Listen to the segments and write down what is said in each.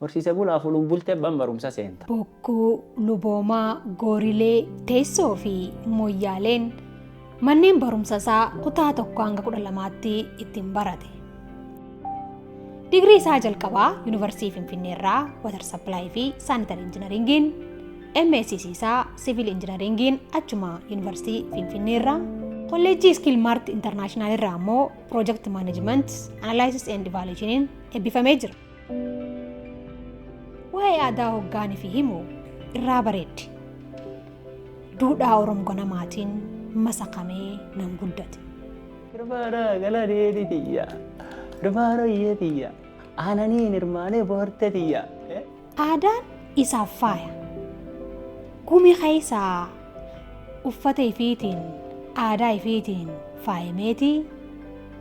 Horsiise bulaa fuuluun bultee ban barumsa seenta. Bokkuu, Luboomaa, Goorilee, Teessoo fi Moyyaaleen manneen barumsa isaa kutaa 1 hanga 12tti ittiin barate. Digirii isaa jalqabaa Yuunivarsiitii Finfinnee irraa Water Supply fi Sanitary Engineeringiin, MSc isaa Civil Engineeringiin achuma Yuunivarsiitii Finfinnee irraa, Kolleejjii Skill Mart International irraa immoo Project Management Analysis and Evaluationiin eebbifamee jira. Waa'ee aadaa hoggaanii fi himu irraa bareeddi. Duudhaa Oromoo ganamaatiin masakamee nan guddate. Irbaana galaneeti tiyya. Irbaana iyyee tiyya. Aananiin hirmaanee boorte tiyya. Aadaan isaaf faaya. Gumii keessaa uffata ifiitiin aadaa ifiitiin faayameeti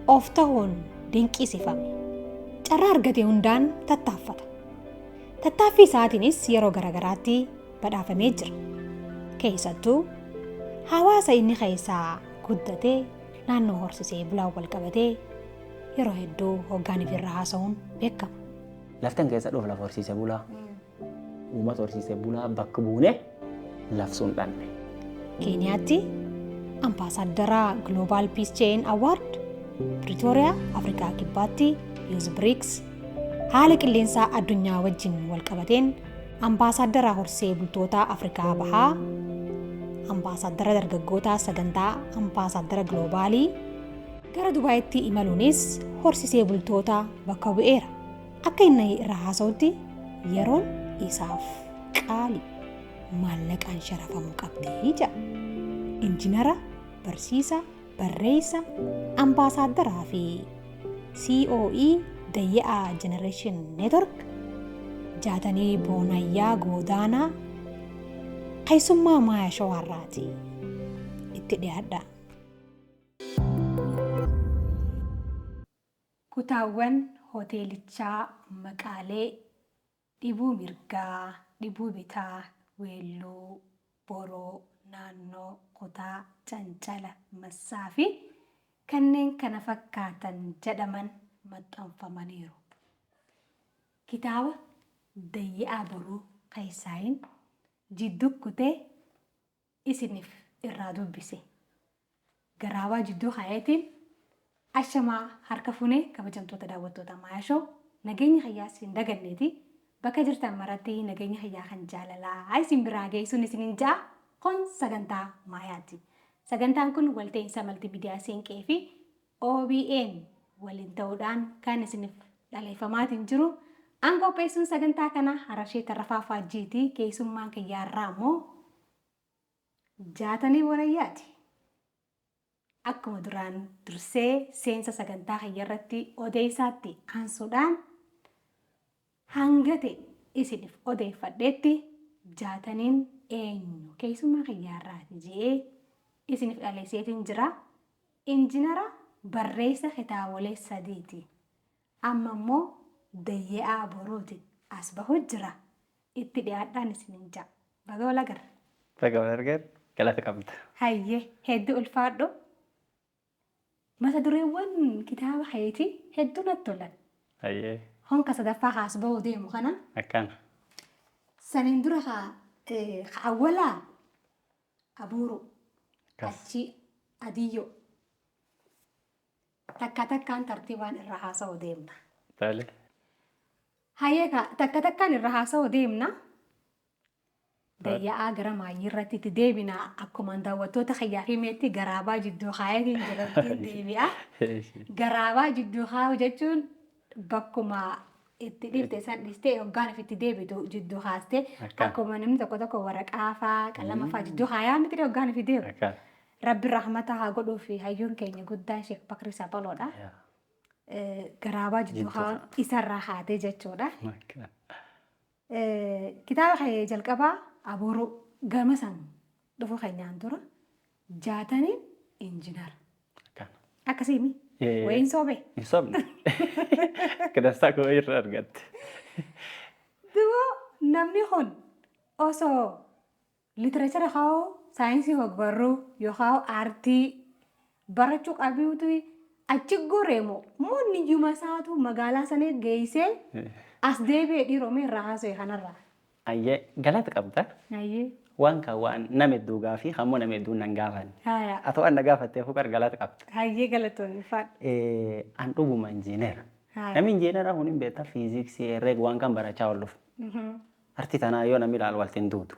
of ta'uun dinqisiifame. Carraa argate hundaan tattaaffata. Tattaaffii isaatiinis yeroo garagaraatti badhaafamee jira. Keessattuu hawaasa inni keessaa guddatee naannoo horsisee bulaan wal qabatee yeroo hedduu hoggaaniif irra haasa'uun beekama. Laftan keessa dhufu lafa horsiise bulaa. Uummata horsiise bulaa bakka buune lafsuun dhanne. Keeniyaatti ambaasaaddaraa Global Peace Chain Award, Pretoria, Afrikaa Kibbaatti Youth BRICS haala qilleensaa addunyaa wajjin wal qabateen ambaasaaddaraa horsee bultoota Afrikaa Bahaa, ambaasaadara dargaggootaa sagantaa ambaasaaddara giloobaalii gara Dubaayitti imaluunis horsisee bultoota bakka bu'eera. Akka inni irraa haasa'utti yeroon isaaf qaali maallaqaan sharafamuu qabdi jedha. Injinara, barsiisa, barreessa, ambaasaaddaraa fi COE Dayya'aa Generation Network Jaatanii Boonayyaa Goodaanaa keessummaa Maaya Shawaarraati. Itti dhiyaadha. Kutaawwan hoteelichaa maqaalee dhibuu mirgaa, dhibuu bitaa, weelluu, boroo, naannoo, kutaa, cancala, massaa fi kanneen kana fakkaatan jedhaman maxxanfamaniiru. Kitaaba Dayya'aa Boruu keessaayin jidduu kutee isiniif irraa dubbise. Garaabaa jidduu kaayeetiin ashamaa harka funee kabajamtoota daawwattoota Maayashoo nageenya kiyyaa isin daganneeti bakka jirtan maratti nageenya kiyyaa kan jaalalaa isin biraa geessuun isinin ja'a kun sagantaa Maayaati. Sagantaan kun walta'iinsa maltiimiidiyaa Siinqee fi OBN waliin ta'uudhaan kan isiniif dhaleeffamaatiin jiru. An qopheessuun sagantaa kana Hararshee Tarrafaa Faajjiiti. Keessummaan kiyyaarraa immoo Jaatanii Boonayyaati. Akkuma duraan dursee seensa sagantaa kiyya irratti odeessaatti aansuudhaan hanga ta'e isiniif odeeffadheetti Jaataniin eenyu keessummaa kiyyaarraati je'ee isiniif dhaleesseetiin jira. Injinara barreessa kitaabolee sadiiti. Amma immoo Dayya'aa Boruuti as bahu jira. Itti dhiyaadhaan isinin ja'a. Baga wal agarre. Baga wal agarre galata qabda. Hayyee hedduu ulfaadhu. Mata dureewwan kitaaba keetii hedduu natti tolan. Hayyee. Honka sadaffaa kaas bahuu deemu kana. Akkana. Saniin dura ka awwalaa abuuru achi adiyyoo takka takkaan tartiibaan irra haasa'uu deemna. Tole. Hayyee ka takka takkaan irra haasa'uu deemna. Dayya'aa gara maayyii irratti itti deebina akkuma daawwattoota kiyyaa fi meetti garaabaa jidduu kaayatiin jiratti deebi'a. Garaabaa jidduu kaayuu jechuun bakkuma itti dhiifte san dhiistee hoggaan itti deebitu jidduu kaastee akkuma namni tokko tokko waraqaa faa qalama faa jidduu kaayaa miti hoggaan itti deebi'u. Rabbi rahmata haa godhuu fi hayyuun keenya guddaan Sheek Bakri Saphaloodha. Garaabaa jidduu kaayuun isarraa haatee jechuudha. Kitaaba kee jalqabaa Abooroo gama san dhufu keenyaan dura Jaataniin injinara. Akkasiimi? Wayii hin soobee? Hin sobne. Kidansaa koo irra argatte. Dubo namni kun osoo literature kaa'u saayinsii hogbarruu yookaan aartii barachuu qabuutu achi goreemo moo niyyuma isaatu magaalaa sanii geessee As deebi'ee dhiiroo mee irraa haasa'e kanarraa. Ayyee, galata qabda. Ayyee. Waan kan waan nama hedduu gaafii ammoo nama hedduu nan gaafanne. Haya. Atoo an na gaafattee fuqar galata qabda. Hayyee, galatoonni faadha. An dhuguma injiineera. Haya. Namni injiineera kun hin beektaa, fiiziksii, herreega waan kan barachaa ol dhufe. Arti tanaa yoo namni ilaalu waltiin duutu.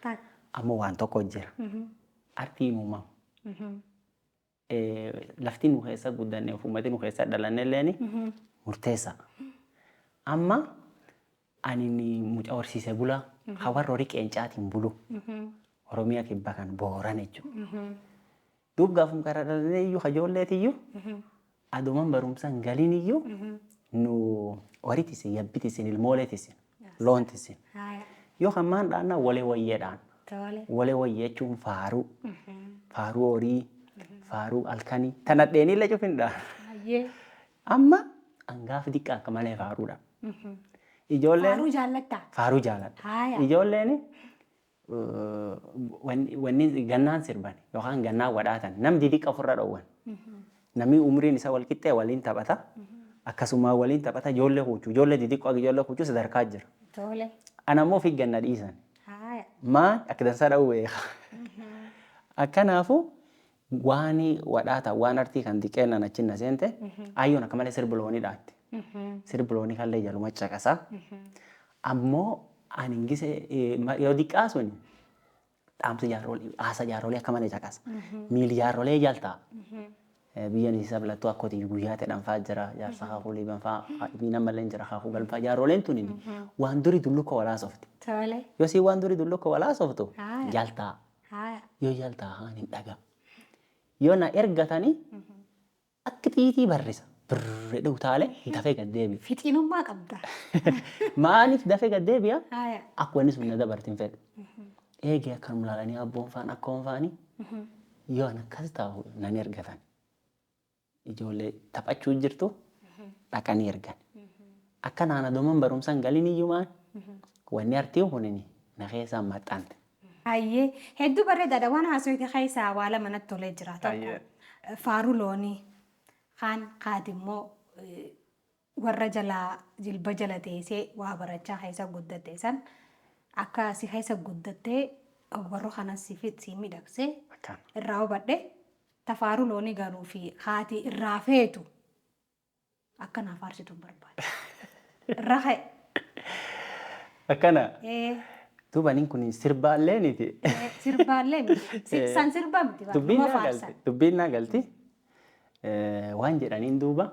Taak. Ammoo waan tokko jira. Artiin uumamu. Lafti nu keessa guddanne, uummati nu keessa dhalanne illeen murteessa. Amma ani mucaa horsiise bulaa kan warra horii qeencaatiin bulu. Oromiyaa kibba kan Booran jechuudha. Duub gaafum karaa dhalannee iyyuu hajoolleetiyyuu aduman barumsaan galiin iyyuu nu horii tisin, yabbi tisin, ilmoolee tisin, loon tisin. Haya. Yoo hammaan dhaannaa walee wayyeedhaan. Tole. Walee wayyee jechuun faaruu. Faaruu horii, faaruu halkanii. Tana dheenillee cufin dhaan. Hayyee. Amma hangaaf diqqaa akka malee faaruudha. Ijoolleen Faaruu jaallattaa? Faaruu jaaladha. Haya. Ijoolleen wanni gannaan sirban yookaan gannaan wadhaatan nam didiqqa ofirra dhowwan. Namni umriin isaa wal qixxee waliin taphata. Akkasuma waliin taphata ijoollee huccuu, ijoollee didiqqoo, ijoollee huccuu sadarkaa jira. Tole. Ana immoo ofii ganna dhiisan. Haya. Maan akka dansaa dha'uu beeka. Akkanaafu waan wadhaata waan artii kan xiqqeennan achi na seente, ayyoon akka malee sirba loonii dhaatti. Sirba loonii kallee jaluma caqasaa. Ammoo ani gise yoo diqqaa suni dhaamsa jaarolii, haasa jaarolii akka malee caqasa. Miili jaarrolee jaltaa. Biyya isaa bilattuu akkootii guyyaa ta'edhaan fa'aa jira. Jaarsa kaakuu liiban fa'aa, namallee jira, kaakuu galfaa. Jaarroleen tuni waan durii dullukka walaasofti. Tole. Yoo sii waan durii dullukka walaasoftu Haaya. jaltaa. Haya. Yoo jaltaa haan hin dhaga. Yoo na ergatanii akka xiitii barrisa. Birree utaalee dafee gad deebi'a. Fixinummaa qabda. Maaliif dafee gad deebi'a? Haya. Akka wanni sun na dabartin fedhu. Eegee akkanum laalanii abboon faan akkoon faanii yoo an akkas taa'u nan ergatan. Ijoollee taphachuu jirtu dhaqanii ergan. Akka naan aduman barumsaan galiin iyyuu maan wanni artii kunini na keessaa maxxante. Hayyee, hedduu bareedaadha. Waan haasofte keessaa waa lama natti tolee jira. Tokko faaruu loonii, kaan kaati immoo warra jalaa jilba jala teessee waa barachaa keessa guddatte san akka si keessa guddattee warra kanas si si miidhagsee Akkaan. irraa hubadhe. Tafaaruu loonii garuu fi haati irraa feetu akka naaf faarsitu hin barbaade. Irraa ka'e. Akkana. Ee. Duuba inni kun sirbaallee niti. Sirbaallee miti. San sirbaa miti. Dubbiin Numa naa faarsan. galti. Dubbiin naa galti. Waan jedhaniin duuba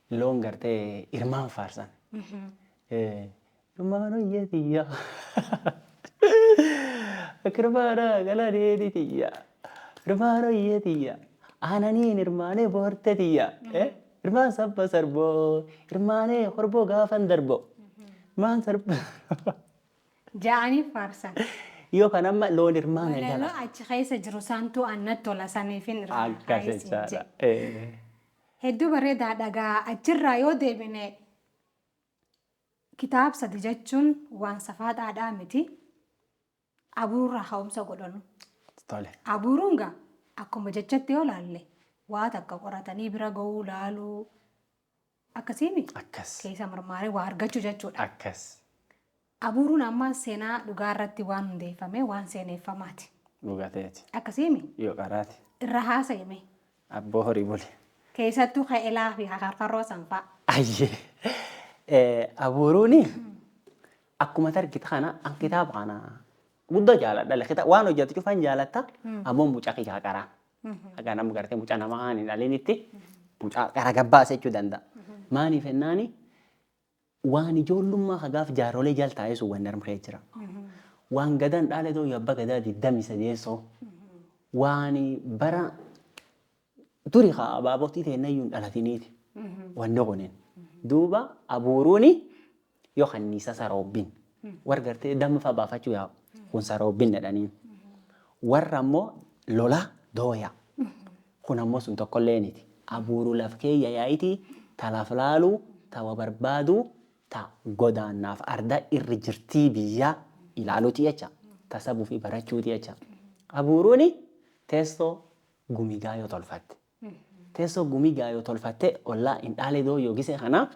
loon gartee irmaan faarsan. Irmaan hoyyee tiyya. Kirbaana galaneeti tiyya. Irmaan hoyyee tiyya. Aananiin irmaanee boorte tiyya. Irmaan sabba sarboo. Irmaanee horboo gaafan darboo. Irmaan sarbo. Ja'anii faarsan. Yoo kan amma loon irmaan Walaloo jala. achi keessa jiru santu annatti tola saniifin irraa Akkas kaayisiin jechaadha. jedhe. Hedduu bareedaa. Dhagaa achirraa yoo deebine, kitaaba sadi jechuun waan safaadhaadhaa miti. Abuurraa ka'umsa godhanu. Tole. Abuuruun gaa akkuma jechatti yoo laalle waa takka qoratanii bira ga'uu laaluu akkasiimi Akkas. keessa marmaaree waa argachuu jechuudha. Akkas. Abuuruun amma seenaa dhugaa irratti waan hundeeffame, waan seeneeffamaati. Dhugateeti. Akkasiimi. Yoo qaraati. Irra haasa'ime. Abboo horii buli. Keessattuu ka'elaa fi hakarkarroo sanfaa. Ayyee. Abuuruuni akkuma targita kana an kitaaba kana guddoo jaaladha. Kitaaba waan hojjetu cufan jaalatta, ammoo mucaa kiyyaa qaraa. Haga nama gartee mucaa nama haan hin dhalinitti mucaa qara gabbaase jechuu danda'a. Maaniif jennaani, waan ijoollummaa hagaaf jaarolee jal taa'ee sun wanni armkee jira. Waan gadaan dhaale ta'u yabba gadaa 23 waan bara duri haa abaabotii teennayyuu hin dhalatiniiti. Wanni kunin. Duuba abuuruuni yoo kanniisa saroobbin. Warra gartee damma fa'a baafachuu yaa'u kun saroobbin jedhaniin. Warra ammoo lola dooya. Kun ammoo sun tokkollee miti. Abuuruu laf keeyya yaa'itii ta laf laaluu, ta wa barbaaduu, ta godaannaaf arda irri jirtii biyyaa ilaaluuti jecha. Ta sabuu fi barachuuti jecha. Abuuruuni teessoo gumii gaayoo tolfatte. Teessoo gumii gaayoo tolfatte ollaa hin dhaalee dooyyoo gisee kana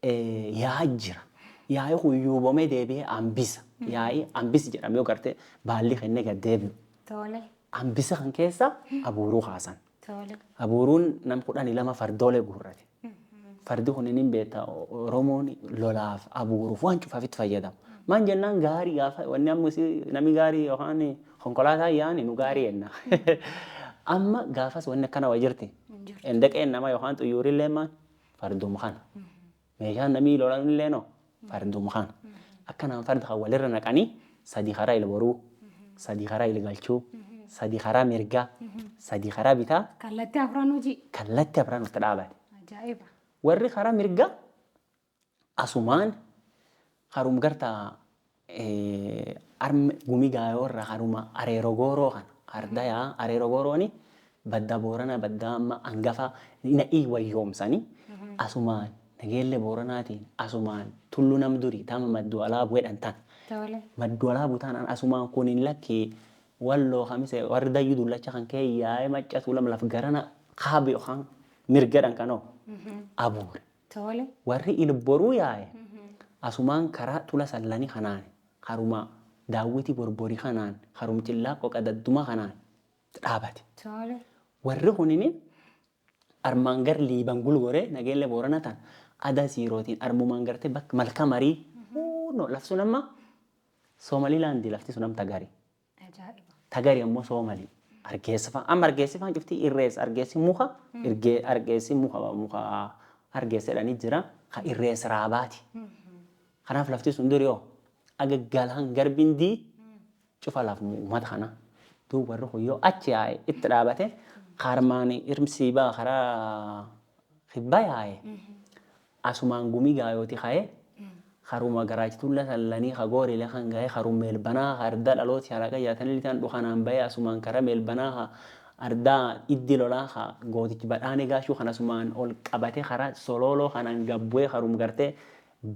yaa jira. Yaa'ii kun yuubomee deebi'ee hambisa. Yaa'ii hambisi jedhamee yoo gartee baalli kennee gad deebi'u. Tole. Hambisa kan keessa abuuruu kaasan. Tole. Abuuruun nam 12 fardoolee guurrate. Fardi kun inni beekta Oromoon lolaaf abuuruuf waan cufaaf itti fayyadama. Maan jennaan gaarii gaafa wanni amma namni gaarii yookaan konkolaataa yaani nu gaarii jenna. Amma gaafas wanni akkana waa jirti. Endaqeen nama yookaan xuyyuurillee maan farduma kana. Meeshaan namni lolanillee no farduma kana. Akkanaan farda kan walirra naqanii 3 karaa ilboruu, 3 karaa ilgalchuu, 3 karaa mirgaa, 3 karaa bitaa. Kallattii afran hojii. Kallattii afran itti dhaabate. Ajaa'iba. Warri karaa mirgaa asumaan karum gartaa arme gumii gaayoorra karuma areeroo gooroo kana ardayaa areeroo goorooni badda boorana badda amma hangafa na'ii wayyoomsanii asumaan nageelle booranaatiin asumaan tullu nam durii tama maddu alaabuu jedhan tan. Tole. Maddu alaabuu taanaan asumaan kun hin lakki walloo kamise warri dayyuu dullacha kan kee yaa'ee maccatu lama laf garana kaabe yookaan mirgadhan kanoo abuure. Tole. Warri ilboruu yaa'e asumaan karaa tula sallanii kanaan karuma daawwiti borborii kanaan karum cillaa qoqa dadduma kanaan dhaabate. Tole. Warri kunini armaan gar liiban gulgoree nageelle boorana tan ada siirootiin armumaan gartee bakka malka marii no lafti sun amma Soomalilaandi lafti sun amma tagari. Ajaa'iba. Tagari ammoo Soomalii. Argeessa fa'a amma argeessi fa'aan cuftii irreessa argeessi muka argeessi muka muka argeessa jedhanii jira ka irreessa raabaati. Kanaaf lafti sun duri yoo aga galaan garbindii cufa laf uummata kana. Duuba warri kun yoo achi yaa'e itti dhaabate karmaan irmsii baa karaa kibbaa yaa'e asumaan gumii gaayooti ka'ee karuma garaachitulla sallanii kagoorilee kan ga'e karum meelbanaa ardaa dhalooti halaqa jaatanii litaan dhukanaan ba'ee asumaan karaa meelbanaa ardaa iddi lolaa ka gootichi badhaane gaashuu kan asumaan ol qabate karaa solooloo kanaan gabbu'ee karum gartee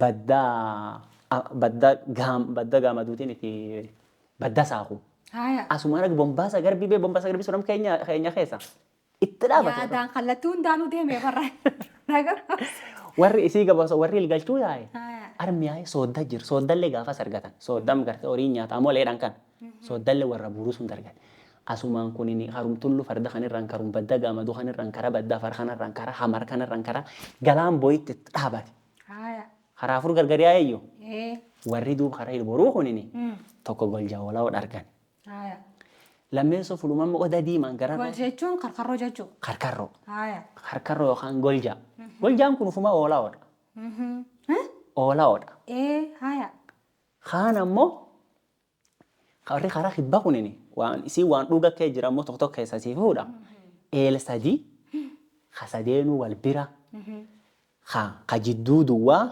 baddaa badda gaam badda gaamaduutiin itti badda saaku. Haya. Asumaan akka bombaasa garbii bee bombaasa garbii sunam keenya keenya keessa itti dhaabate. Yaadaan kallattii hundaanuu deemee barra. Warri isii gabaasa warri ilgalchuu yaa'e. Haya. Armi yaa'e soodda jiru sooddallee gaafas argatan sooddam gartee horii nyaataa moleedhaan kan sooddallee warra buuruu sun argatan. Asumaan kunin harumtullu farda kanirraan karum badda gaamaduu kanirraan karaa badda far kanarraan karaa hamar kanarraan karaa galaan booyitti itti dhaabate. Haya. Karaa afur gargar yaa'eyyuu Ee. warri duuba karaa ilboruu kunin tokko golja walaa argan. Haya. Lammeessoo fulumaan oda diimaan gara Gol jechuun karkarroo jechuudha. karkarroo. Haya. Karkarroo yookaan golja. Goljaan kun ufuma oolaa oodha. Oolaa oodha. Ee. Haya. Kaan ammoo warri karaa kibbaa kunin waan isii waan dhuga kee jira ammoo tokko tokko keessa sii fuudha. Eel 3 ka sadeenuu wal bira ka ka jidduu duwwaa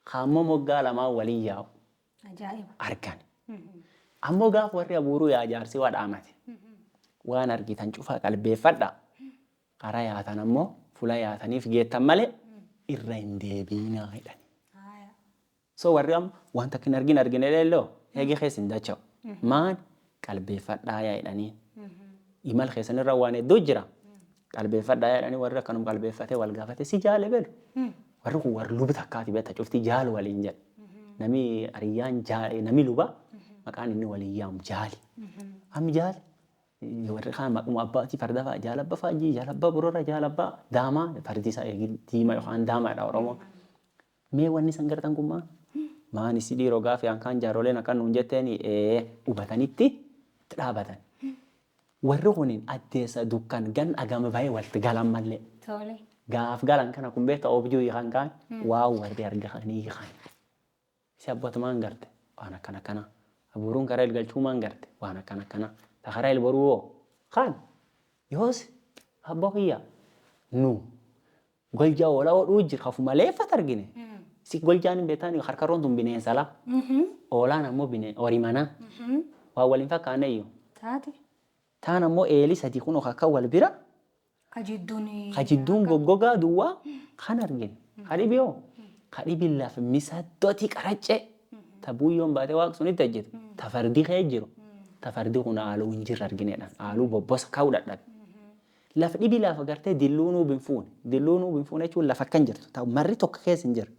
ka ammoo moggaa lamaan waliin yaa'u Ajaa'iba. argan. Ammoo gaaf warri abuuruu yaa jaarsi waa dhaamate. Waan argitan cufaa qalbeeffadha. Karaa yaatan ammoo fuula yaataniif geettan malee irra hin deebiinaa jedhan. Haya. So warri amma waan takka hin argin argine leelloo eegi keessa hin dacha'u. Maan qalbeeffadhaa yaa jedhaniin. Imal keessanirra waan hedduu jira. Qalbeeffadhaa yaa jedhanii warri akkanum qalbeeffatee wal gaafate si jaale belu. Warri kun warri luba takkaati beekta cufti jaal waliin jedha. Nami hariyyaan nami luba maqaan inni waliin yaamu jaali. Ammi jaali warri kaan maquma abbaatii farda fa'a jaalabba fa'a jii jaalabba borora jaalabba daamaa fardi isaa eegi diimaa yookaan daamaadha Oromoon. Mee wanni san gartan kun maan? Maan isi dhiiroo gaafi hankaan jaaroleen akkan nuun jetteen hubatanitti itti dhaabatan. Warri kunin addeessa dukkan gan agama bahee walitti galan mallee. Tole. Gaaf galan kana kun beekta oobjuu hiikan kaan waa warri argatanii hiikan. Si abboota maan garte waan akkana akkana. Abuuruun karaa ilgalchuu maan garte waan akkana akkana. Ta karaa ilboruu hoo kaan yoos abboo kiyya nu golja oolaa oodhuu jira hafu maleeffat argine. Si goljaan hin beektan harkarroon tun bineensa la. Oolaan ammoo horii manaa. Waa waliin fakkaanne iyyuu. Taate. Taan ammoo eelii 3 kun akka wal bira. Ka jidduun. Ka jidduun goggogaa duwwaa kan argine. Ka dhibi hoo? Ka dhibi lafa misaddootii qaraccee. Ta buuyyoon baatee waaqa sunitti hojjetu. Ta fardi kee jiru. Ta fardi kun haaluu hin jirre argineedhaan. Haaluu bobbosa ka'uu dadhabe. Lafa dhibi lafa gartee dilluunuu binfuune. Dilluunuu binfuune jechuun lafa akkan jirtu. Ta marri tokko keessa hin jiru.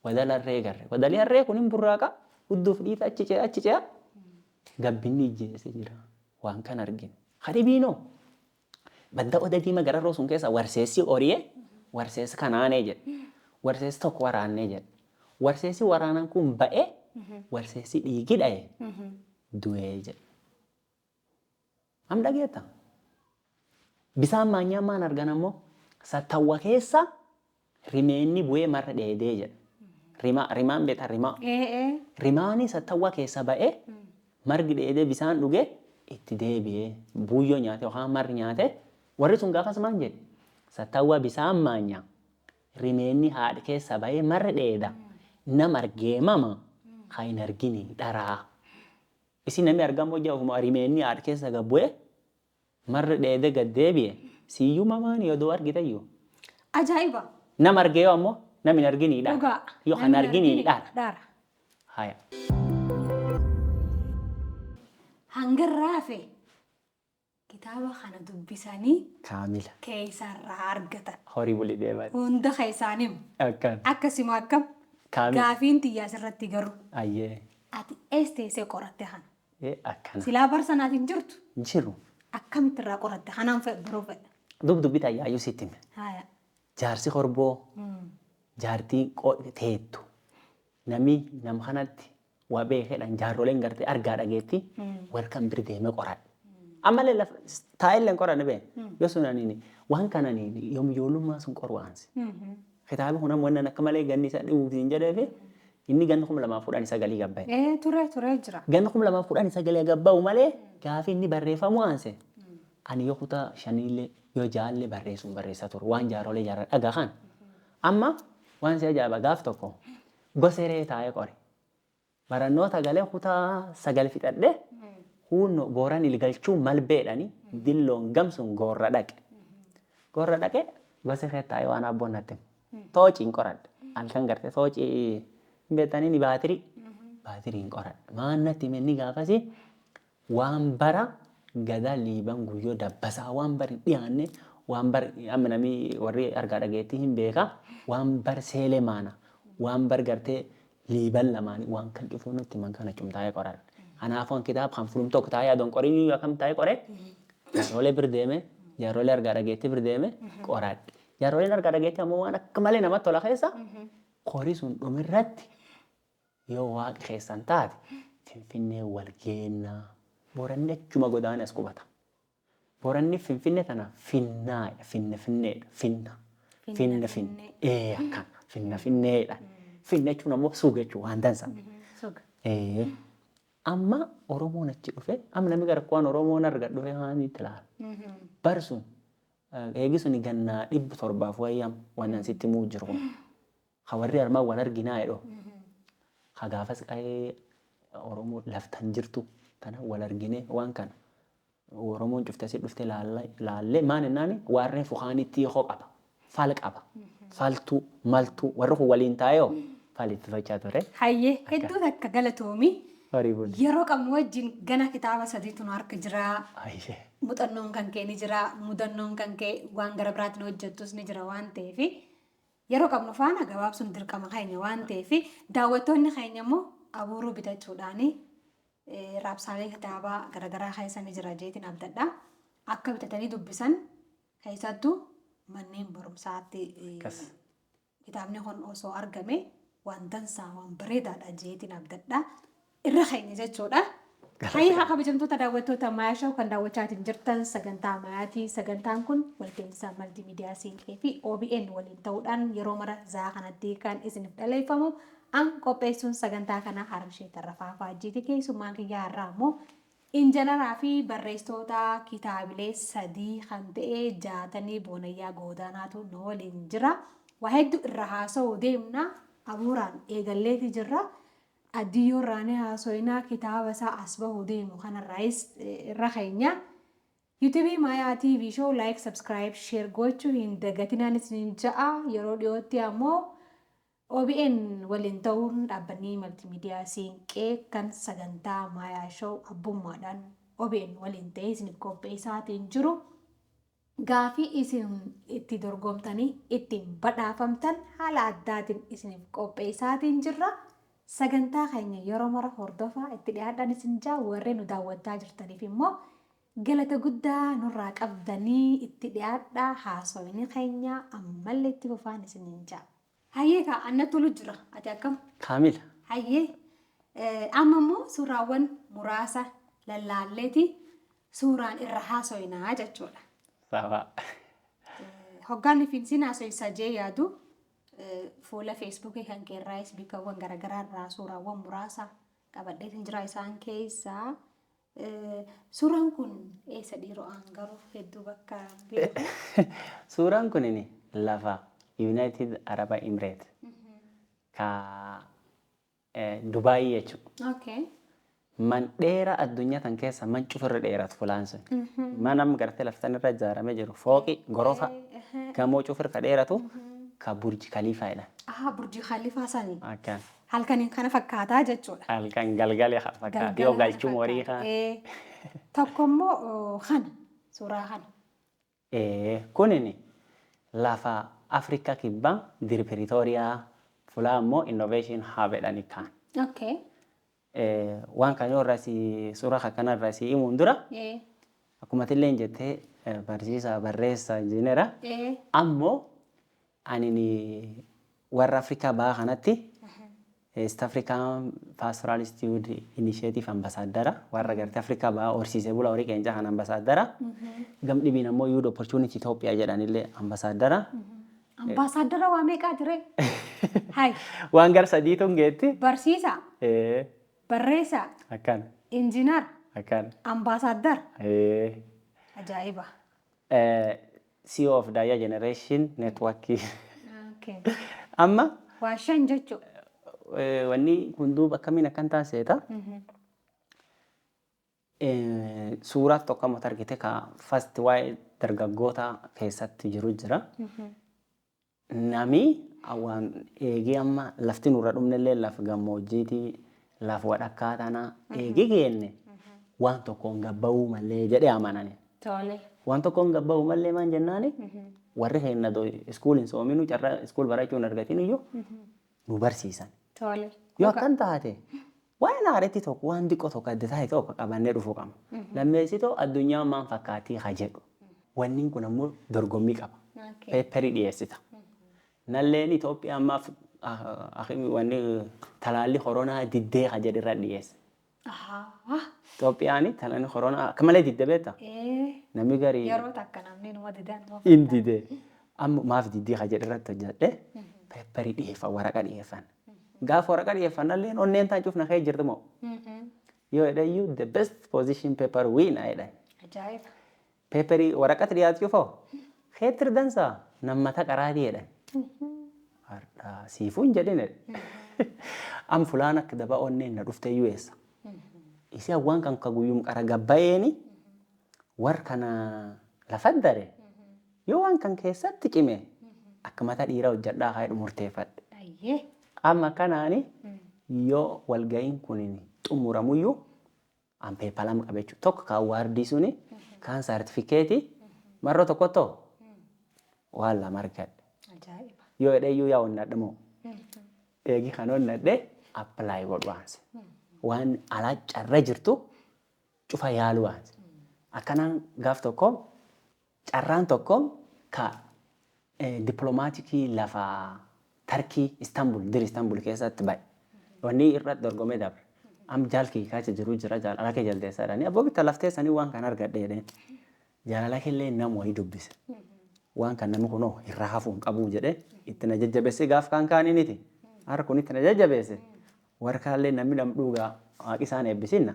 Wadala harree garre. Wadalii harree kun hin burraaqa. Hudduuf dhiita achi ce'a achi ce'a. Gabbinni ijjeese jira. Waan kan argine. Kadhibiinoo. Badda oda diima gararroo sun keessa warseessi horiyee warseessi kanaanee jedhe. Warseessi tokko waraannee jedhe. Warseessi waraanan kun ba'ee warseessi dhiigi dha'e du'ee jedhe. Am dhageetta? Bisaan maanyaa maan argan ammoo sattawwa keessa rimeenni bu'ee marra dheedee jedha. Rimaa, rimaan beektaa rimaa. Ee. Rimaani sattawwa keessa ba'ee margi dheedee bisaan dhugee itti deebi'ee buuyyoo nyaate yookaan marri nyaate warri sun gaafas maan jedhe sattawwa bisaan maanya rimeenni haadha keessa ba'ee marri dheeda nam argee mama kan hin argini dharaa. Isin namni argamu hojii ofuma rimeenni haadha keessa gad bu'ee marri dheedee gad deebi'e siyyuu mamaani odoo argiteyyuu. Ajaa'iba! Nam argee yoo ammoo nam hin arginii dhara. Dhugaa. Yoo kan Namni arginii argini dhara. dhara. Haya. Hanga raafe kitaaba kana dubbisanii Kaamila. keessarraa argatan. Horii bulii deeman. Hunda keessaaniim. Akkan. Akkasuma akkam. Kaamila. Gaafiin xiyyaa asirratti garuu. Ayyee. Ati eessa teessee qoratte kana? Ee akkana. Silaa barsanaatiin jirtu Jiru. akkamitti irraa qoratte? Kanaan fedha biroo fedha. Dub dubbi tayyaayyuu sitti hime. Haaya. Jaarsi horboo jaartii teettu nami nam kanatti waa beekedhaan jaarroleen gartee argaa dhageetti warra kan bir deemee qoradhe. Ammallee lafa taa'ellee hin qoranne bee yoo sun aniini waan kana aniini yoom ijoollummaa sun qoru aansi. Kitaabni kun amma wannan akka malee ganni isaa dhibuuf hin jedheefi inni ganna 2019 gabba'e. Ee ture ture jira. Ganna 2019 gabba'u malee gaafi inni barreeffamu aanse ani yoo kutaa shaniillee yoo jaallee barreessuun barreessaa ture waan jaarrolee jaarraa dhagaa kan. Amma waan si ajaa'iba gaaf tokko goseree taa'ee qore. Barannoota galee kutaa 9 fixadhe huunno booran ilgalchuu malbeedhani dilloon gamsun goorra dhaqe. Goorra dhaqe gosa kee taa'ee waan abboon natti hime. Toociin qoradhe. Halkan gartee toocii hin beektanii ni baatirii. Baatiriin qoradhe. Maan natti hime inni gaafasi waan bara gadaa liiban guyyoo dabbasaa waan bari hin dhiyaanne waan bar amma namni warri argaa dhageettii hin beeka waan bar seelee maana waan bar gartee liiban lamaanii waan kan cufuu nutti himan kana cumtaa'ee qoradhe. Kanaafuu an kitaaba kan fulum tokko taa'ee adoon qorii akkam taa'ee qoree jaarrolee bir deeme jaarrolee argaa dhageettii bir deeme qoradhe. Jaarroleen argaa dhageettii ammoo waan akka malee namatti tola keessa qorii sun dhumirratti yoo waaqi keessan taate Finfinnee wal geennaa. Booranni achuma godaane as qubata. Booranni Finfinne tana finnaadha. Finna finneedha. Finna. Finna finne. Ee akkana. Finna finneedha. Finna jechuun ammoo suuga jechuun waan dansa. Suga. Ee. Amma Oromoon achi dhufe amma namni gara waan Oromoon arga dhufe waan itti ilaala. Bari sun eegi suni gannaa 700 wayyam waan sitti himuu jiru kun. Ka warri armaan wal arginaa jedhu. Ka gaafas qa'ee Oromoo laftan jirtu tana wal argine waan kana. Oromoon cufte asii dhufte laallee maan jennaani waan reefu kaanitti hiikoo qaba. Fal qaba. Faltuu maltuu warri kun waliin taa'ee fal ittifachaa ture. Hayyee hedduu takka galatoomi. Horii buli. Yeroo qabnu wajjin gana kitaaba sadiitu nu harka jira. Hayyee. Muuxannoon kan kee ni jira. Mudannoon kan kee waan gara biraatiin hojjettus ni jira waan ta'eef yeroo qabnu faana gabaabsuun dirqama keenya waan ta'eef daawwattoonni keenya immoo abuuruu bitachuudhaan raabsaalee kitaabaa garaagaraa keessa ni jira jeetiin abdadha. Akka bitatanii dubbisan keessattuu manneen barumsaatti Akkas. kitaabni kun osoo argame waan dansaa waan bareedaadha jeetiin abdadha. Irra keenya jechuudha. Hayya kabajamtoota daawwattoota Maayaa Show kan daawwachaatiin jirtan sagantaa Maayaatii. Sagantaan kun walta'insa maltiimiidiyaa Siinqee fi OBN waliin ta'uudhaan yeroo mara za'a kanatti kan isiniif dhaleeffamu. An qopheessuun sagantaa kana Harmshee Tarrafaa Faajjiiti. Keessummaan kiyyaa har'aa immoo injinaraa fi barreessitoota kitaabilee 3 kan ta'e Jaatanii Boonayyaa Goodaanaatu nu waliin jira. Waa hedduu irra haasa'uu deemna. Abuuraan eegalleeti jirra. Addiyyoo irraa ni haasoyna kitaaba isaa as bahuu deemu kanarraayis irra keenya. YouTube Maayaa TV Show like, subscribe, share gochuu hin dagatinaan isiniin ja'a. Yeroo dhiyootti ammoo OBN waliin ta'uun dhaabbanni maltiimiidiyaa Siinqee kan sagantaa Maayaa Show abbummaadhaan OBN waliin ta'ee isiniif qopheessaatiin jiru. Gaafii isin itti dorgomtanii ittiin badhaafamtan haala addaatiin isiniif qopheessaatiin jirra. Sagantaa keenya yeroo mara hordofaa itti dhiyaadhaan isin jaa warreen nu daawwachaa jirtaniif immoo galata guddaa nurraa qabdanii itti dhiyaadhaa haasofni keenya ammallee itti fufaan isiniin jaa. Hayyee kaa anna tolu jira ati akkam? Kaamila. Hayyee amma immoo suuraawwan muraasa lallaalleeti suuraan irra haasoinaa jechuudha. Sawa. Hoggaan ifiin haasoisa jee yaadu fuula Feesbuukii kan keerraayis bikkawwan garaagaraa irraa suuraawwan muraasa qabadheetiin jira isaan keessaa. Suuraan kun eessa dhiiroo aan garuu hedduu bakka beeku. Suuraan kun lafa United Arab Emirates ka Dubaayii jechuudha. Man dheeraa addunyaa tan keessa man cufirra dheeratu fulaan sun. Mana amma gartee laftan irra ijaaramee jiru fooqi gorofa gamoo cufirra ka dheeratu ka Burj Khalifa jedhan. Aha, Burji Khalifaa sanii. Akkan. Halkaniin kana fakkaataa jechuudha. Halkan galgalee fakkaata yoo galchuun horii kaa. Tokko immoo kana suuraa kana. Kunin lafa Afrikaa Kibbaa dir Pretoria fulaa immoo Innovation Hub jedhanii kaan. Waan kana irraa si suuraa kana irraa si himuun dura akkuma illee jettee barsiisaa barreessaa injiinera. Ammoo ani warra Afrikaa bahaa kanatti East African Pastoralist Youth Initiative Ambassador warra gartee Afrikaa bahaa horsiisee bula horii qeencaa kan ambassador. Gam dhibiin ammoo Youth Opportunity Ethiopia jedhanillee ambassador. Ambaasaadara waa meeqaa ture? Hai. Waan gar sadiitu geetti. Barsiisaa. Barreessaa. Akkan. Injiinar. Akkan. Ambaasaadara. Ajaa'iba. CEO of Daya Generation Network. Amma Waa shan jechuudha. Wanni kun duuba akkamiin akkan taaseeta. Suuraa tokko amma argite ka first waa'ee dargaggoota keessatti jiru jira. Nami waan eegee amma lafti nurra dhumnellee laf gammoojjiitii laf wadhakkaa tana eegee geenne waan tokkoon gabba'uu malee jedhee amanani. Waan tokkoon gabba'uu malee maan jennaani warri keenya iskuul hin soominu carraa iskuul barachuu hin argatin iyyuu nu barsiisan. Yoo akkan taate waan haaretti tokko waan xiqqoo tokko adda taate tokko qabannee dhufuu qabna. Lammeessitoo addunyaan maan fakkaatii haa jedhu. Wanni kun ammoo dorgommii qaba. Paperii dhiyeessita. Nalleen Itoophiyaa ammaaf wanni talaalli koronaa diddee haa jedhu irra dhiyeesse. Itoophiyaan talaalli koronaa akka malee didde beektaa? Namni garii. Yeroo takka namni numa didan. In dide. Amma maaf diddee haa jedhu irratti hojjedhe paperii dhiyeeffan waraqa dhiyeeffan. Gaafa waraqa dhiyeeffannallee onneen taan cufna kee jirti moo? Yoo jedhayyuu the best position paper win jedhan. Ajaa'iba. Paperii waraqati dhiyaatu cufoo keetir dansaa nammata qaraatii jedhan. Har'a siifuu hin jedhin jedhe. Am fulaan akka daba onneen na dhufte iyyuu eessa. Isi waan kan ka guyyum qara gabbayeeni war kana lafa dare yoo waan kan keessatti cime akka mata dhiiraa hojjedhaa haa jedhu murteeffadhe. Amma kanaani yoo walga'iin kun xumuramuyyuu an paper lama qaba jechuudha. Tokko kan awardii suni kaan saartifikeetii marroo tokkottoo waan lama argadhe. Yoo jedhee iyyuu yaa onnadhe moo eegi kan onnadhe apply godhu waanse. Waan alaa carra jirtu cufa yaalu waanse. Akkanaan gaaf tokko carraan tokko ka dippiloomaatiikii lafa Tarkii Istanbul dir Istanbul keessatti ba'e. Wanni irratti dorgomee dabre. Am jaalkii kacha jiru jira jaalala kee jaldeessaa jedhanii abboo bitta laftee sanii waan kan argadhe jedheen. Jaalala kellee nam wayii dubbise. Waan kan namni kunoo irraa hafuu hin qabu jedhee itti na jajjabeessee gaaf kaan kaaniiniti. Har'a kun itti na jajjabeesse. Warkaallee namni nam dhugaa waaqi isaan eebbisinna.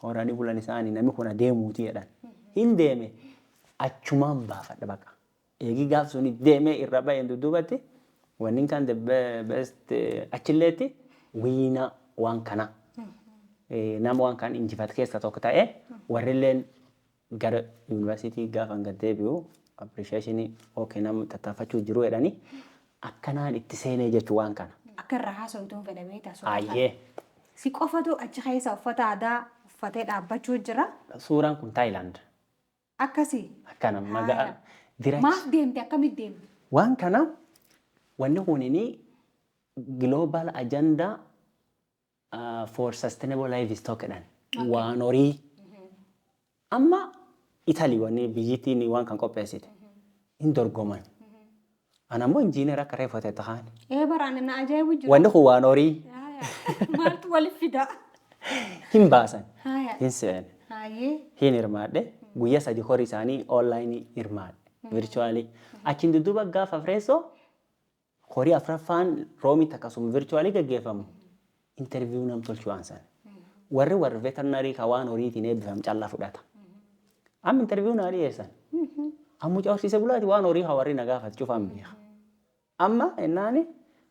Horanii bulan isaanii namni kun adeemuuti jedhan. Hin deeme achumaan baafadha baqa. Eegi gaaf suni deemee irra ba'een dudduubatti wanni kan the best achilleetti wiina waan kana. Nama waan kan injifate keessa tokko ta'ee warrilleen gara yuunivarsiitii gaafa gad deebi'u appreciation okay nama tattaafachuu jiru jedhanii akkanaan itti seenee jechuu waan kana. Akka irraa haasoftuun fedha beektaa suuraa. Ayyee. Si qofatu achi keessa uffata aadaa uffatee dhaabbachuu jira. Suuraan kun Taayilaand. Akkasii. Akkana magaa Dirachi. Maaf deemte, akkamitti deemte? Waan kana wanni kunini Global Agenda for Sustainable Livestock jedhan. Waan horii. Amma Italy wanni biyyittiin waan kan qopheessite. Hin dorgoman. Ana ammoo injiinera akka reefu ta'e tahaan. Ee, baraan na ajaa'ibu jiru. Wanni kun waan horii. Maaltu waliif fida? Hin baasan. Hin seene. Haayee. Hin hirmaadhe. Guyyaa 3 horii isaanii online hirmaadhe. Virtually. Achiin dudduuba gaafa afreessoo horii afraffaan Roomitti akkasuma virtually gaggeeffamu. Interview nam tolchuu waan sana. Warri veterinary ka waan horiitiin eebbifam callaa fudhata. Amma interview naa dhiyeessan. Amma mucaa horsiise bulaati, waan horii haa warri na gaafatu cufaan beeka. Amma ennaani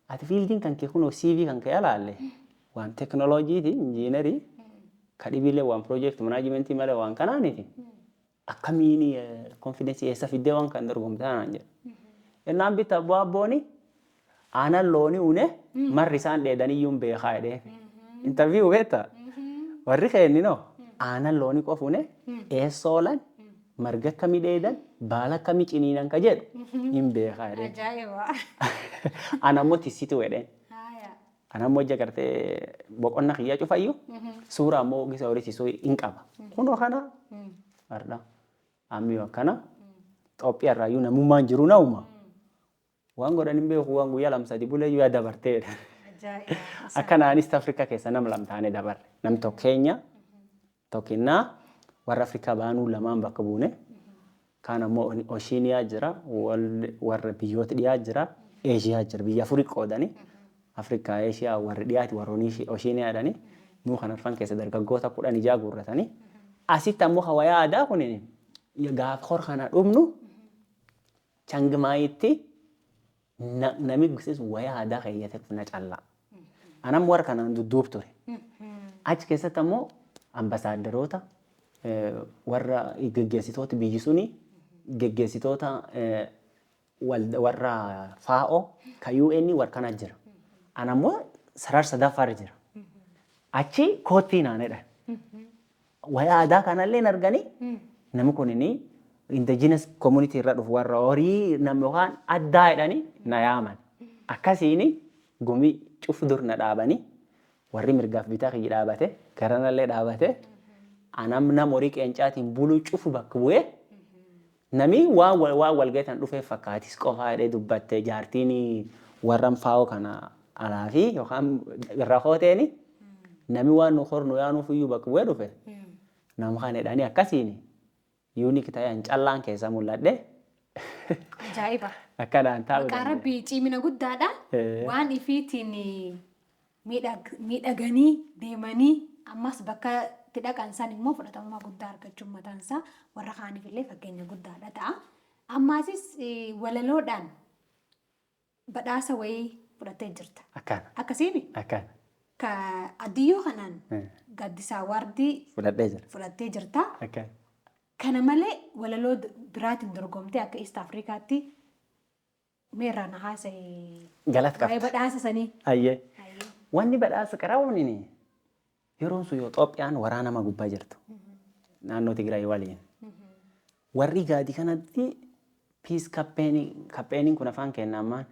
ati fieldiin kan kee kunoo CV kan kee alaalle waan teknooloojiiti, injiinarii ka dhibiillee waan project managementii malee waan kanaaniti. Akkamiin confidence eessa fiddee waan kan dorgomte naan jedhe. Ennaan bitta abbaa abbooni aanan loonii une marri isaan dheedaniyyuu hin beekaa jedhee. Interview beektaa? Warri keenninoo aanan loonii qofa une eessa oolan, marga akkamii dheedan, baala akkamii ciniinan ka jedhu hin beekaa jedhee. Ajaa'iba. Ana ammoo tisitu jedheen. Ana ammoo ija gartee boqonna kiyyaa cufayyuu suura ammoo gisa horisiisuu hin qaba. Kunoo kana har'a ammi akkana Itoophiyaa irraayyuu namummaan jiru nauma. Waan godhan hin beeku, waan guyyaa 2 3 bulee guyyaa dabarteedha. Ajaa'iba. Akkanaan East Africa keessa nam lam taane dabarre. Nam tokko Keenya tokkinnaa warra Afrikaa baanuu lamaan bakka buune. Kaan ammoo Ooshiiniyaa jira, warra biyyoota dhiyaa jira, Eeshiyaa jira. Biyya afurii qoodanii Afrikaa, Eeshiyaa, warri dhiyaati warra Ooshiiniyaa jedhanii nuu kan arfan keessa dargaggoota 16 guurratanii. Asitti ammoo hawayaa aadaa kunin gaafa hor kana dhumnu Changmaayitti nami gisiis wayaa aadaa keeyyate na callaa. Anam warra kanaan dudduub ture. Achi keessatti ammoo ambasaadaroota, warra geggeessitoota biyyi suni, geggeessitoota warra FAO ka UN warra kana jira. Ana ammoo sarar sadaffaarra jira. Achi koottii naan jedhan. Wayaa aadaa kanallee hin arganii namni kun inni indigenous community irra dhufu warra horii namni yookaan addaa jedhanii na yaaman. Akkasiin gumii cufu dur na dhaabanii warri mirgaaf bitaa kiyya dhaabate garanallee dhaabate anam nam horii qeencaatiin buluu cufu bakka bu'ee nami waan walga'itan dhufee fakkaatis qofaa jedhee dubbatte jaartiin warra FAO kana alaa fi yookaan irra kooteeni nami waan nu hornu yaanuuf iyyuu bakka bu'ee dhufe nama kana jedhanii akkasiin unique ta'an callaan keessa mul'adhe. Ajaa'iba. Akkanaan taa'uu Maqaa danda'a. Rabbii cimina guddaadha. Waan ifiitiin miidhaganii deemanii ammas bakka itti dhaqan san immoo fudhatamummaa guddaa argachuun mataan isaa warra kaaniif illee fakkeenya guddaadha ta'a. Ammaasis walaloodhaan badhaasa wayii fudhattee jirta. Akkana. Akkasiimi? Akkana. Ka addiyyoo kanaan Gaaddisaa Award Fudhadhee jira. fudhattee jirta. Akkana. Kana malee walaloo biraatiin dorgomtee akka East Afrikaatti meerraa na haasa'e. Galata Waa'ee qabda. badhaasa sanii. Ayyee. Ayyee. Wanni badhaasa qaraawwaniin yeroon sun yoo Itoophiyaan waraana nama gubbaa jirtu. Naannoo Tigraay waliin. Warri gaadi kanatti peace campaign kun afaan keenya ammaan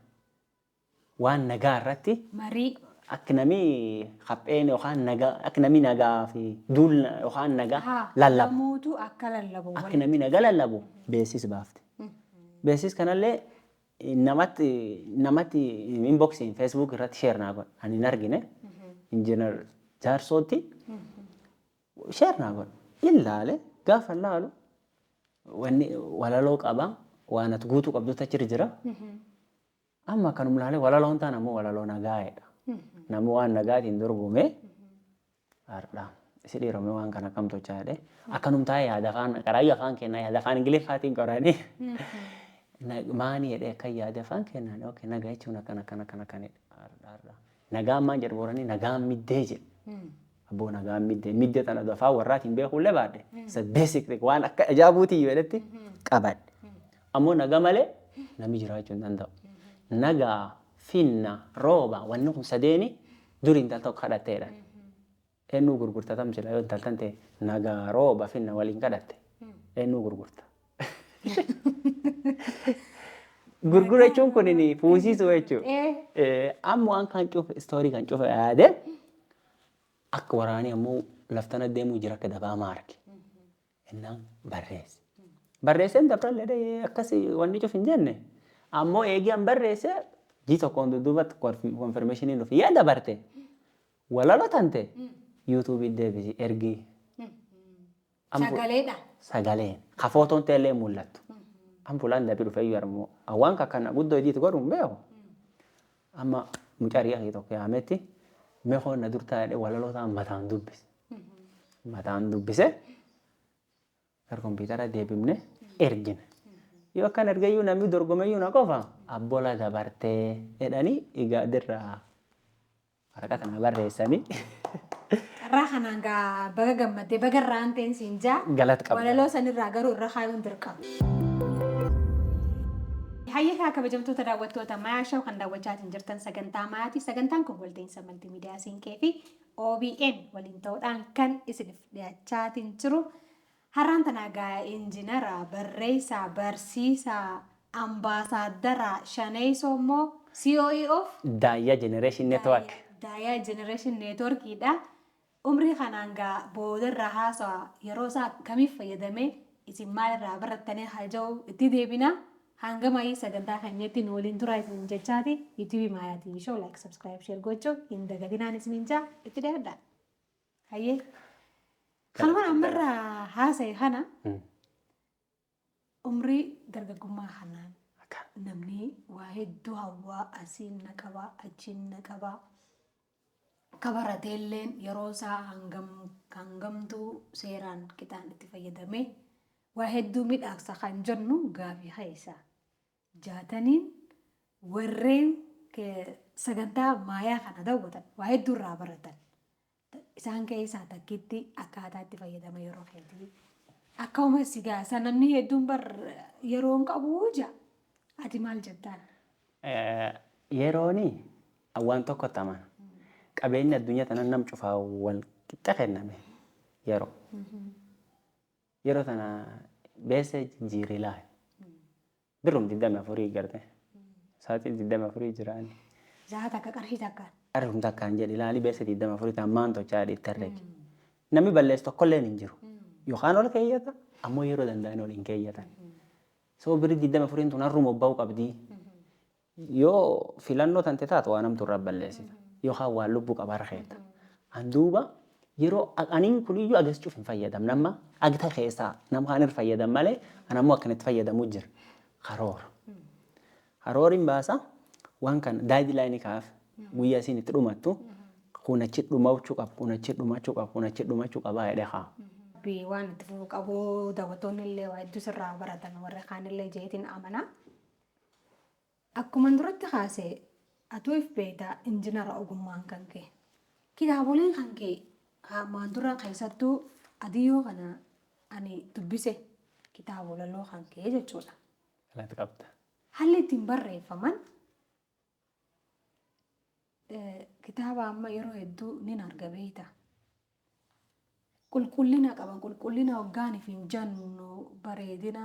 waan nagaa irratti Marii. Akka namni campaign yookaan nagaa, akka namni nagaa fi duul yookaan nagaa lallabu. Namoota akka lallabu. Akka namni nagaa lallabu beeksisa baafte. Beeksisa kanallee namatti inboxiin Facebook irratti share naa godhe. Ani hin argine. Injiinar Jaarsootti share naa godhe. Ilaale, gaafa laalu wanni walaloo qaba, waan ati guutuu qabdutu achirra jira. Amma akkanuma ilaalee walaloon taan ammoo walaloo nagaa'edha. Namni waan nagaatiin dorgome har'a isi dhiirome waan kana akkam tolchaa jedhee akkanum taa'ee yaada afaan qaraayyuu afaan kennaa yaada afaan Ingiliffaatiin qoranii maani jedhee akka yaada afaan kennaan, okay, nagaa jechuun akkana akkana akkana akkana har'a har'a nagaan maan jedhu booranii nagaan middee jedhu. Abboo, nagaan middee middee tana afaan warraatiin beekullee baadhe isa basic waan akka ajaa'ibuutii jedhetti qabadhe. Ammoo nagaa malee namni jiraachuu hin danda'u. Nagaa, finna, rooba, wanni kun sadeeni dur intal tokko kadhatteedha. Eenyu gurgurta tam sila yoo intaltan ta'e nagaa, rooba, finna waliin kadhatte eenyu gurgurta? Gurgura jechuun kun fuusiisuu jechuudha. Amma waan kan cufe, istoorii kan cufe yaade, akka waraanii ammoo laftana deemuu jira, akka dabaa maarki. Innaan barreesse. Barreesseen dabrallee akkasii wanni cuf hin jenne. Ammoo eegii an barreesse jii tokkoon dudduubatti confirmationiin dhufe. Yaa dabarte. Walaloo tante YouTubeii deebisi ergii. Sagaleedha. Sagaleen. Ka footoon ta'ellee mul'attu. An fulaan dabii dhufee iyyuu armoo. Waan kana guddoo idiiti godhu hin beeku. Amma mucaa riyaa tokko yaametti meeqoon na dur taa'ee walaloo ta'an mataan dubbise. Mataan dubbise. Gara kompiitara deebifne ergine. Yoo akkan ergayyuu namni dorgomeyyuu na qofa abbola dabartee jedhanii igaadirraa waraqaa na barreessanii. Carraa kanaan gaa baga gammaddee, baga irraa ta'een siin jaa. Galata qabda. Walaloo sanirraa garuu irra kaayuun dirqama. Hayya, kabajamtoota daawwattoota Mayaa Show kan daawwachaatiin jirtan sagantaa Mayaati. Sagantaan kun walta'iinsa maltiimiidiyaa Siinqee fi OBN waliin ta'uudhaan kan isiniif dhiyaachaatiin jiru. Har'aan tana gaa injinara, barreessaa, barsiisaa, ambaasaaddara, shaneessoo immoo COE of Daayyaa Generation Network. Daayyaa Generation Networkiidha. Umrii kanaan gaa boodarra haasawa yeroo isaa akkamiif fayyadamee, isin maalirraa barattanii haa jiru itti deebina. Hanga maayii sagantaa keenyatti nu waliin turaa isin jechaati. YouTube Maayaa TV Show like, subscribe, share gochuu hin dagatinaan isiniin jaa, itti dhiyaadha. Hayyee. Kanuma ammarraa haasa'e kana, umrii dargaggummaa kanaan namni waa hedduu hawwaa, asiin na qabaa, achiin na qabaa. Akka barateelleen yeroo isaa hangamtuu seeraan qixaan itti fayyadamee waa hedduu midhaagsa kan jennu gaafii keessa. Jaataniin warreen sagantaa Maayaa kana daawwatan waa hedduu irraa baratan. Isaan keessaa takkitti akkaataa itti fayyadama yeroo keetii. Akkuma sigaasa namni hedduun bar yeroo hin qabu jaa. Ati maal jettaan? Yerooni waan tokkotti amana. Qabeenya addunyaa tana nam cufaa wal qixxa kenname yeroo. Yeroo tana beessa jijjiiree laali. Birrum 24 garte. Sa'aatii 24 jiraani. Za'a takka qarshii takkaan. Qarshum takkaan jedhi ilaali, beessa 24 ta'an maan tolchaa jedhi itti herregi. Namni balleessu tokkolleen hin jiru. Yookaan ol keeyyata, ammoo yeroo danda'an ol hin keeyyatan. So birri 24 tun har'uma obba'uu qabdii. Yoo filannoo tante taatu waan hamtuu irraa balleessita. Yookaan waan lubbuu qabaa keetta. An duuba yeroo aniin kuniyyuu agas cuf hin fayyadamne, amma agta keessaa nama kaan irra fayyadam malee, an ammoo akkanatti fayyadamuu jira. Karoora. Karooriin baasa, waan kana deadlineii kaaf, guyyaa isiin itti dhumattu, kun achi dhumachuu qaba, kun achi dhumachuu qaba, kun achi dhumachuu qaba jedhee kaa. Waan itti fufuu qabu, daawwattoonni illee waa hedduu sirraa baratan, warri kaan illee jeetiin amana. Akkuma duratti kaasee, atuu if beektaa, injinara ogummaan kan ka'e. Kitaaboleen kan ka'e hammaan dura, keessattuu adiyyoo kana ani dubbise, kitaaba walaloo kan ka'e jechuudha. Galata qabda. Haalli ittiin barreeffaman kitaaba amma yeroo hedduu nin arga beekta. Qulqullina qaban, qulqullina hoggaaniif hin jennu bareedina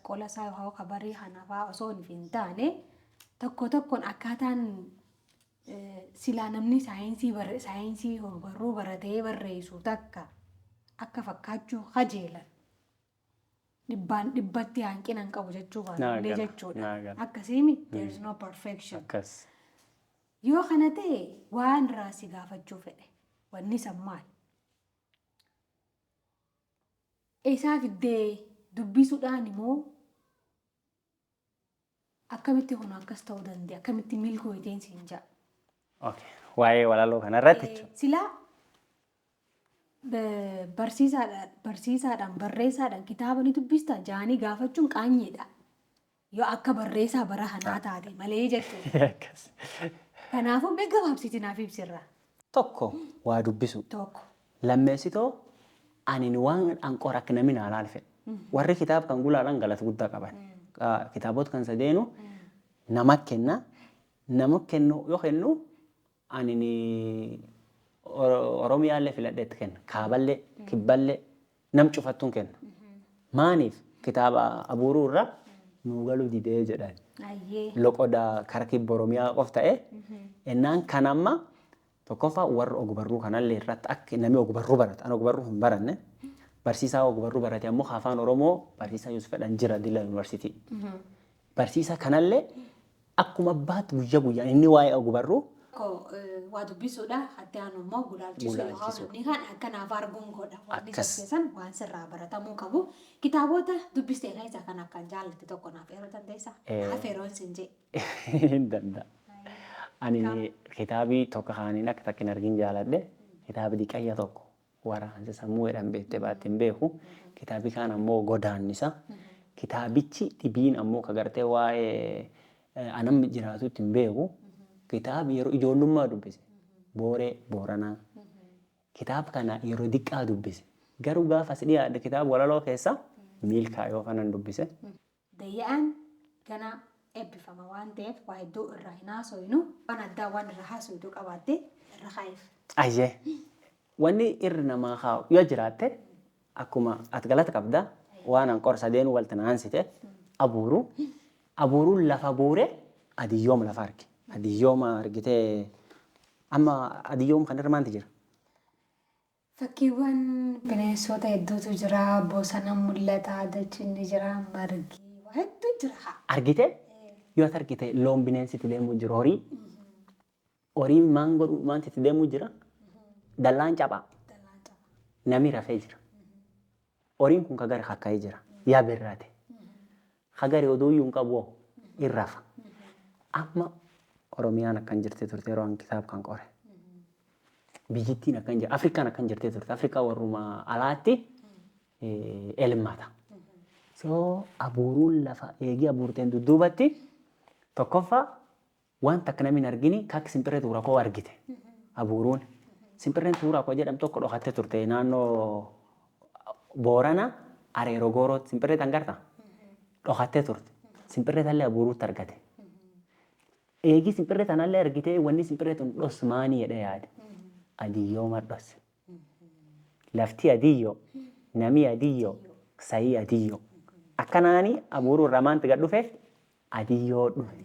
qola isaa yookaan kabarii kana fa'aa osoo hin taane, tokko tokkoon akkaataan silaa namni saayinsii barruu baratee barreessu takka akka fakkaachuu kajeelan. Dhibbaan dhibbatti hanqina hin qabu jechuu baanullee jechuudha. Akkasiimi, there is no perfection. Akkas. Yoo kana ta'e, waan irraa si gaafachuu fedhe wanni san maal? Eessaa fiddee, dubbisuudhaan immoo akkamitti kun akkas ta'uu danda'a? Akkamitti milkooyteen siin ja'a? Okay. Waa'ee walaloo kanarratti jechuudha. Silaa barsiisaadhaan barreessaadhaan kitaaba ni dubbistaa jaanii gaafachuun qaanyiidha. Yoo akka barreessaa bara kanaa taate malee jechuudha. Akkas. Kanaafuu mee gabaabsiiti naaf ibsirraa. Tokko, waa dubbisu. Tokko. Lammeessitoo, ani waan an qora akka namni naa laal fedhe. Warri kitaaba kan gulaalan galata guddaa qaban. Kitaabota kan sadeenu nama kenna. Nama kennu yoo kennu, ani Oromiyaallee filadheetti kenna. Kaaballee, kibballee nam cufattuun kenna. Maaniif? Kitaaba abuuruu irra nuu galuu didee jedhan. Loqoda kara kibba Oromiyaa qof ta'e. Innaan kan amma tokkoffaa warra ogbarruu kanallee irratti akka namni ogbarruu baratu. Ani ogbarruu hin baranne. Barsiisaa ogbarruu barate ammoo afaan Oromoo barsiisaa Yusuf Fedhan jira Dilla Yuunivarsiitii. Barsiisaa kanallee akkuma abbaatti guyyaa guyyaan inni waa'ee ogbarruu Waa dubbisuudha. Hatti aanu immoo gulaalchisuu yookaan namni kan akkanaaf arguun godha. Wanni keessan waan sirraa baratamuu qabu. Kitaabota dubbistee keessaa kan akkaan jaallatte tokko naaf eeruu dandeessaa? Naaf yeroon sin jee. Hin danda'a. Ani kitaabii tokko kaaniin akka takka hin argin jaaladhe kitaaba diqayya tokko waraansa sammuu jedhan beektee baatte hin beeku. Kitaabi kaan ammoo godaannisa. Kitaabichi dhibiin ammoo ka gartee waa'ee anam jiraatutti hin beeku. Kitaaba yeroo ijoollummaa dubbise. Booree Booranaa. Kitaaba kana yeroo diqqaa dubbise. Garuu gaafa as dhiyaadhe kitaaba walaloo keessa miilkaa yoo kanan dubbise. Dayya'aan gana eebbifama waan ta'eef waa hedduu irraa hin haasofnu. Waan addaa waan irraa haasofnu qabaatte irra kaa'eef. Ayyee. Wanni irri namaa kaa'u yoo jiraatte akkuma ati galata qabda waan an qorsa deenu walta naansite abuuru. Abuuruun lafa buure adiyyoom lafa arge. Adiyyooma argitee amma adiyyoom kan irra maanti jira? Fakkiiwwan bineensota hedduutu jira. Bosona mul'ata, dachiin ni jira, margi waa hedduu jira. Argite yoo ati argite loon bineensi itti deemuu jiru horii. Horiin maan godhu maanti itti deemuu jira? Dallaan cabaa. Nami rafee jira. Horiin kun kagari kakka'ee jira. Yaa birraate. Kagari oduuyyuu hin qabu in rafa. Amma Oromiyaan akkan jirtee turte yeroo an kitaaba kan qore. Biyyittiin akkan jira. Afrikaan akkan jirtee turte. Afrikaa warruma alaatti elmata. So abuuruun lafa eegii abuurteen dudduubatti tokkoffaa waan takka namni hin argini kakki simbirree tuura koo argite. Abuuruun. Simbirreen tuura koo jedhamtu tokko dhokattee turte naannoo Boorana Areeroo Goorootti simbirree tan garta dhokattee turte. Simbirree tanillee abuuruutti argate. Eegii simbirree tanallee argitee wanni simbirree tun dhos maanii jedhee yaade. Adiyyooma dhos. Lafti adiyyoo, nami adiyyoo, sayii adiyyoo. Akkanaani abuuruu irraa maanti gad dhufe adiyyoo dhufe.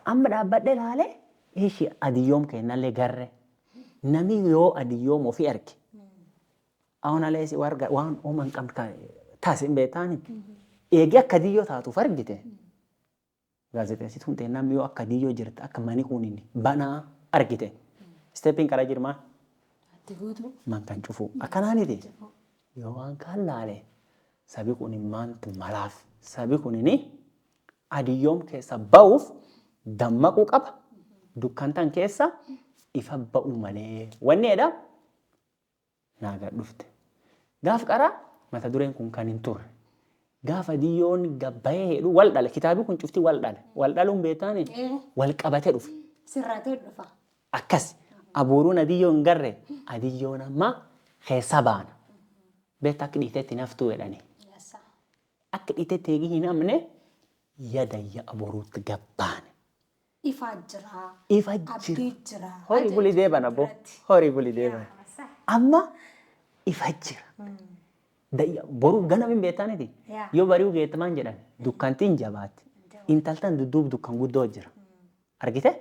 Amma dhaabbadhee ilaalee ishii adiyyoom kennallee garre. Nami yoo adiyyoom ofii arge. Awwaanalee si warga waan uuman qabdu taas hin beektaani. Eegii akka adiyyoo taatuuf argite. Gaazexeessituun ta'e namni yoo akka adiyyoo jirte akka mani kun banaa argite. Steppiin karaa jirmaa man kan cufu. Akkanaaniti yoo waan kaan laale sabi kun maantu malaaf. Sabi kun adiyyoom keessa ba'uuf dammaquu qaba. Dukkantan keessa ifa ba'uu malee. Wanni jedha naa gad dhufte. Gaaf qaraa mata dureen kun kan hin turre. Gaafa adiyyoon gabbayee hedhu wal dhale. Kitaabi kun cufti wal dhale. Wal dhaluun beektaani wal qabatee dhufe. Sirratee dhufa. Akkas abuuruun adiyyoo hin garre adiyyoon amma keessa baana. Beektaa akka dhiiteetti naftuu jedhani. Akka dhiiteetti eegii hin hamne yadayya abuuruutti gabbaane. Ifaa jira. Ifa jira. Horii bulii deeban abbo. Horii bulii deeban. Amma ifa jira. Boruu ganama hin beektaaniti. Yoo bari'uu geettamaan jedhan dukkantiin jabaatti. Intaltan dudduub dukkan guddoo jira. Argite?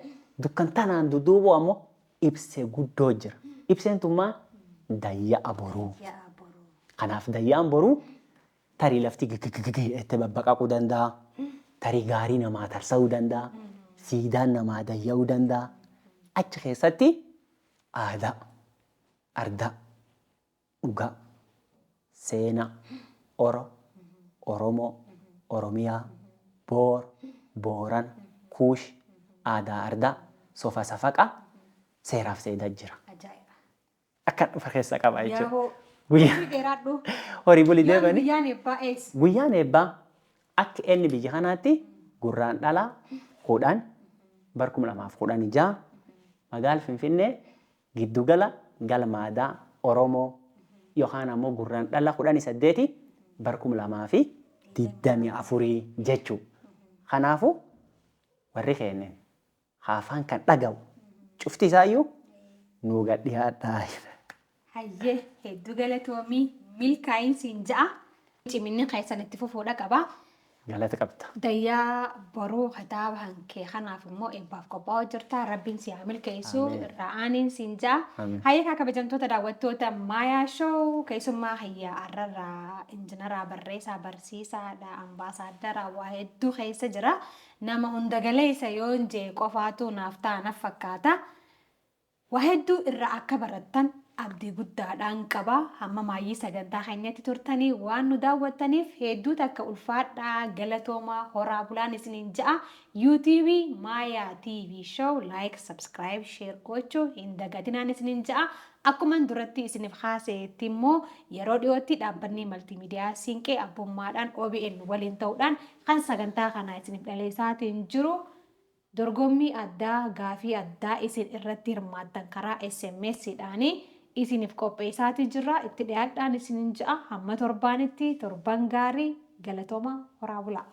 Dukkan tanaan dudduuboo ammoo ibsee guddoo jira. Ibseen tun maal? Dayya'a boruu. Kanaaf dayya'aan boruu tarii lafti gigigigigi itti babbaqaquu danda'a. Tarii gaarii namaa tarsa'uu danda'a. Siidaan namaa dayya'uu danda'a. Achi keessatti aadaa, ardaa, dhugaa, seenaa, oro, Oromoo, Oromiyaa, Boor, Boorana, Kuush, aadaa ardaa, sofa safaqa, seeraaf seedaa jira. Akka dhufa keessa qaba jechuudha. Horii bulii deebanii. Guyyaan eebbaa eessa? Guyyaan eebbaa akka inni biyya kanaatti gurraan dhalaa 10 bar 2016 magaala Finfinnee giddugala galma aadaa Oromoo yookaan ammoo gurraan dhala 18 bar 2024 jechuudha. Kanaafuu warri keenya afaan kan dhaga'u cufti isaayyuu nuu gad dhiyaadhaa. Hayyee hedduu galatoomii milkaa'iinsi hin ja'a. Ciminni keessan itti fufuudha qaba. Galata qabda. Dayyaa boruu kitaaba hankee kanaaf immoo eebbaaf qophaa'aa jirta. Rabbiin si haa milkeessu. Irraa aaniin siin ja'a. Hayya kabajamtoota daawwattoota Maayaa Show, keessummaa hayyaa arrarraa injinaraa, barreessaa, barsiisaadha, ambaasaaddara, waa hedduu keessa jira. Nama hunda galeessa yoon jee qofaatu naaf ta'a naaf fakkaata. Waa hedduu irraa akka barattan abdii guddaadhaan qaba. Hamma maayyii sagantaa keenyatti turtanii waan nu daawwattaniif hedduu takka ulfaadhaa, galatoomaa, horaa bulaan isiniin ja'a. YouTube Maayaa TV Show like, subscribe, share gochuu hin dagatinaan isiniin ja'a. Akkuman duratti isiniif haaseetti immoo yeroo dhiyootti dhaabbanni maltiimiidiyaa Siinqee abbummaadhaan OBN waliin ta'uudhaan kan sagantaa kana isiniif dhaleessaatiin jiru. Dorgommii addaa, gaafii addaa isin irratti hirmaattan karaa SMS dhaanii isiniif qopheessaatii jirra. Itti dhiyaadhaan isinin ja'a. Hamma torbaanitti torban gaarii, galatooma, horaa bulaa.